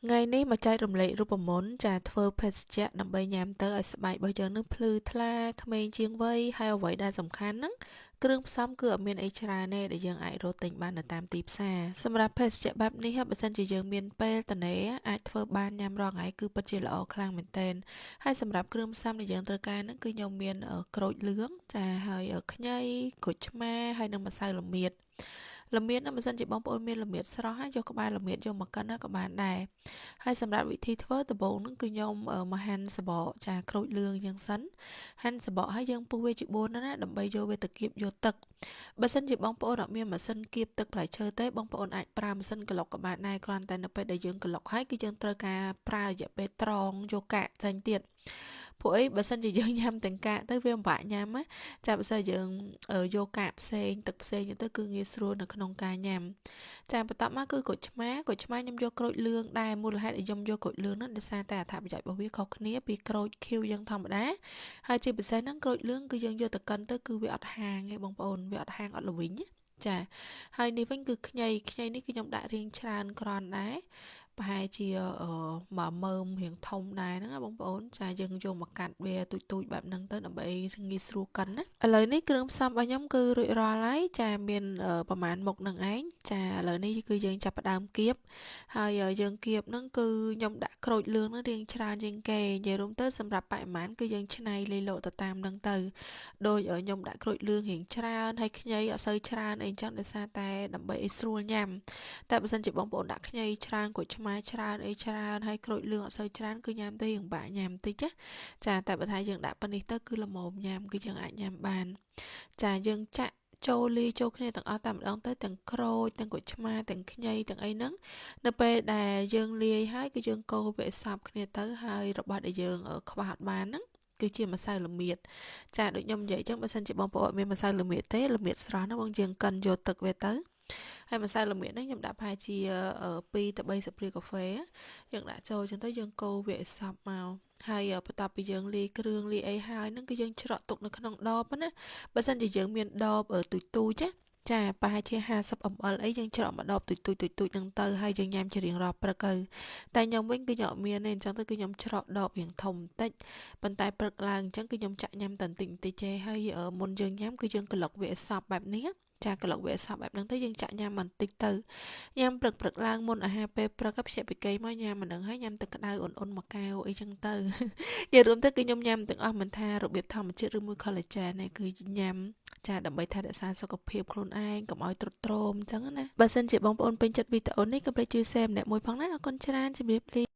ថ្ងៃនេះមកចែករំលែករូបមន្តចាធ្វើភេសជ្ជៈដើម្បីញ៉ាំទៅឲ្យស្បែករបស់យើងនឹងភ្លឺថ្លាក្មេងជាងវ័យហើយអ្វីដែលសំខាន់ហ្នឹងគ្រឿងផ្សំគឺអត់មានអីច្រើនទេដែលយើងអាចរកទិញបាននៅតាមទីផ្សារសម្រាប់ភេសជ្ជៈបែបនេះបើសិនជាយើងមានពេលតនេអាចធ្វើបានញ៉ាំរាល់ថ្ងៃគឺពិតជាល្អខ្លាំងមែនទែនហើយសម្រាប់គ្រឿងផ្សំដែលយើងត្រូវការហ្នឹងគឺខ្ញុំមានក្រូចលឿងចាហើយខ្ញីក្រូចឆ្មាហើយនិងម្សៅល្មៀតល្មៀតហ្នឹងបើសិនជាបងប្អូនមានល្មៀតស្រស់ហើយយកក្បាលល្មៀតយកមកកិនក៏បានដែរហើយសម្រាប់វិធីធ្វើដំបូងហ្នឹងគឺខ្ញុំមកហាន់សបកចាក្រូចលឿងយ៉ាងសិនហាន់សបកហើយយើងពុះវាជា4ណាដើម្បីយកវាទៅគៀបយកទឹកបើសិនជាបងប្អូនអត់មានម៉ាស៊ីនគៀបទឹកផ្លែឈើទេបងប្អូនអាចប្រើម៉ាស៊ីនក្លុកក៏បានដែរគ្រាន់តែនៅពេលដែលយើងក្លុកហើយគឺយើងត្រូវការប្រើរយៈពេលត្រងយកកាកចេញទៀតព្រោះអីបើសិនជាយើងញ៉ាំទាំងកាកទៅវាពិបាកញ៉ាំណាចាបើសិនយើងយកកាកផ្សេងទឹកផ្សេងទៅគឺងាយស្រួលនៅក្នុងការញ៉ាំចាបន្ទាប់មកគឺក្រូចឆ្មាក្រូចឆ្មាខ្ញុំយកក្រូចលឿងដែរមូលហេតុឲ្យខ្ញុំយកក្រូចលឿងហ្នឹងដោយសារតែអត្ថប្រយោជន៍របស់វាខុសគ្នាពីក្រូចខៀវយើងធម្មតាហើយជាពិសេសហ្នឹងក្រូចលឿងគឺយើងយកទៅកិនទៅគឺវាអត់ហាងទេបងប្អូនវាអត់ហាងអត់ល្វីងចាហើយនេះវិញគឺខ្ញីខ្ញីនេះគឺខ្ញុំដាក់រៀងច្រើនគ្រាន់ដែរប្រហែលជាមួយមើមរៀងធំដែរហ្នឹងណាបងប្អូនចាយើងយកមកកាត់វាទូចទូចបែបហ្នឹងទៅដើម្បីងាយស្រួលកិនណាឥឡូវនេះគ្រឿងផ្សំរបស់ខ្ញុំគឺរួចរាល់ហើយចាមានប្រហែលមុខហ្នឹងឯងចាឥឡូវនេះគឺយើងចាប់ផ្ដើមគៀបហើយយើងគៀបហ្នឹងគឺខ្ញុំដាក់ក្រូចលឿងហ្នឹងរៀងច្រើនជាងគេនិយាយរួមទៅសម្រាប់បរិមាណគឺយើងច្នៃលៃលកទៅតាមហ្នឹងទៅដោយខ្ញុំដាក់ក្រូចលឿងរៀងច្រើនហើយខ្ញីអត់សូវច្រើនអីចឹងដោយសារតែដើម្បីឲ្យស្រួលញ៉ាំតែបើសិនជាបងប្អូនដាក់ខ្ញីច្រើនក្រូចឆ្មាច្រើនអីច្រើនហើយក្រូចលឿងអត់សូវច្រើនគឺញ៉ាំទៅរៀងបាក់ញ៉ាំតិចណាចាតែបើថាយើងដាក់ប៉ុណ្នេះទៅគឺល្មមញ៉ាំគឺយើងអាចញ៉ាំបានចាយើងចាក់ចូលលាយចូលគ្នាទាំងអស់តែម្ដងទៅទាំងក្រូចទាំងក្រូចឆ្មាទាំងខ្ញីទាំងអីហ្នឹងនៅពេលដែលយើងលាយហើយគឺយើងកូរវាឲ្យសព្វគ្នាទៅហើយរបស់ដែលយើងខ្វះអត់បានហ្នឹងគឺជាម្សៅល្មៀតចាដូចខ្ញុំនិយាយអញ្ចឹងបើសិនជាបងប្អូនអត់មានម្សៅល្មៀតទេល្មៀតស្រស់ហ្នឹងបងយើងកិនយកទឹកវាទៅហើយម្សៅល្មៀតហ្នឹងខ្ញុំដាក់ប្រហែលជា2ទៅ3ស្លាបព្រាកាហ្វេយើងដាក់ចូលអញ្ចឹងទៅយើងកូរវាឲ្យសព្វមកហើយបន្ទាប់ពីយើងលាយគ្រឿងលាយអីហើយហ្នឹងគឺយើងច្រកទុកនៅក្នុងដបណាបើសិនជាយើងមានដបទូចទូចណាចាប្រហែលជា50 ml អីយើងច្រកមួយដបទូចទូចទូចទូចហ្នឹងទៅហើយយើងញ៉ាំជារៀងរាល់ព្រឹកទៅតែខ្ញុំវិញគឺខ្ញុំអត់មានទេអញ្ចឹងទៅគឺខ្ញុំច្រកដបរៀងធំបន្តិចប៉ុន្តែព្រឹកឡើងអញ្ចឹងគឺខ្ញុំចាក់ញ៉ាំតែបន្តិចបន្តិចទេហើយមុនយើងញ៉ាំគឺយើងក្លុកវាឲ្យសព្វបែបនេះចាក្លុកវាឲ្យសព្វបែបហ្នឹងទៅយើងចាក់ញ៉ាំបន្តិចទៅញ៉ាំព្រឹកព្រឹកឡើងមុនអាហារពេលព្រឹកភ្ញាក់ពីគេងមកញ៉ាំមិនដឹងហើយញ៉ាំទឹកក្តៅអ៊ុនៗមួយកែវអីចឹងទៅនិយាយរួមទៅគឺខ្ញុំញ៉ាំទាំងអស់មិនថារបៀបធម្មជាតិឬមួយ collagen ទេគឺញ៉ាំចាដើម្បីថែរក្សាសុខភាពខ្លួនឯងកុំឲ្យទ្រុឌទ្រោមអញ្ចឹងណាបើសិនជាបងប្អូនពេញចិត្តវីដេអូនេះកុំភ្លេចជួយ share ម្នាក់មួយផងណាអរគុណច្រើនជម្រាបលា។